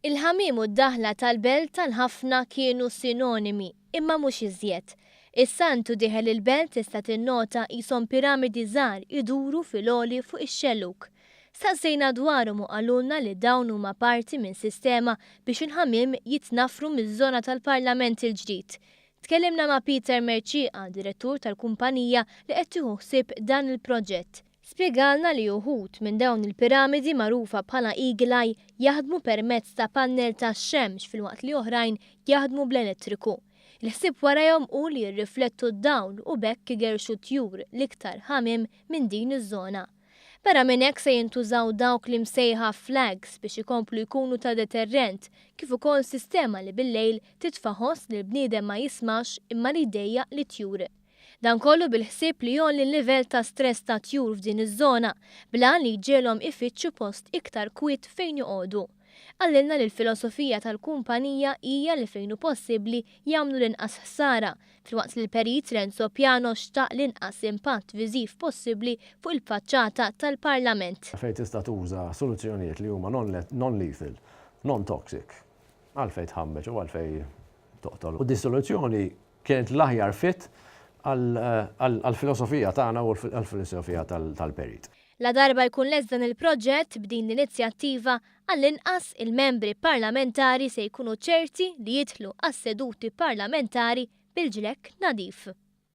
Il-ħamiem u d-daħla tal-belt għal ħafna kienu sinonimi, imma mhux iżjed. Issa int u dieħel il-belt tista' tinnota qishom piramidi żgħar iduru fil-għoli fuq ix-xellug. Staqsejna dwarhom u qalulna li dawn huma parti minn sistema biex il-ħamiem jitnaffru miż-żona tal-Parlament il-ġdid. Tkellimna ma' Peter Mercieca, direttur tal-kumpanija li qed tieħu ħsieb dan il-proġett. Spjegalna li uħud minn dawn il-piramidi magħrufa bħala Eagle Eye jaħdmu permezz ta' pannel tax-xemx filwaqt li oħrajn jaħdmu bl-elettriku. Il-ħsieb warajhom hu li jirriflettu d-dawl u b'hekk igerrxu tjur, l-iktar ħamiem, minn din iż-żona. Barra minn hekk se jintużaw dawk li msejħa flags biex ikomplu jkunu ta' deterrent kif ukoll sistema li bil-lejl titfa' ħoss li l-bniedem ma jismax imma li jdejjaq lit-tjur. Dan kollu bil-ħsieb li jgħolli l-livell ta' stress tat-tjur f'din iż-żona, bl-għan li jġegħlhom ifittxu post iktar kwiet fejn joqogħdu. Qalilna li l-filosofija tal-kumpanija hija li fejn hu possibbli jagħmlu l-inqas ħsara, filwaqt li l-Perit Renzo Piano xtaq l-inqas impatt viżiv possibbli fuq il-faċċata tal-Parlament. Fejn tista' tuża soluzzjonijiet li huma non-lethal, non-toxic, għalfejn tħammeġ u għalfejn toqtol. U dis-soluzzjoni Kienet l-aħjar fit għall-filosofija tagħna u għall-filosofija tal-perit. Ladarba jkun lest dan il-proġett, b'din l-inizjattiva, għall-inqas il-membri parlamentari se jkunu ċerti li jidħlu għas-seduti parlamentari bil-ġlekk nadif.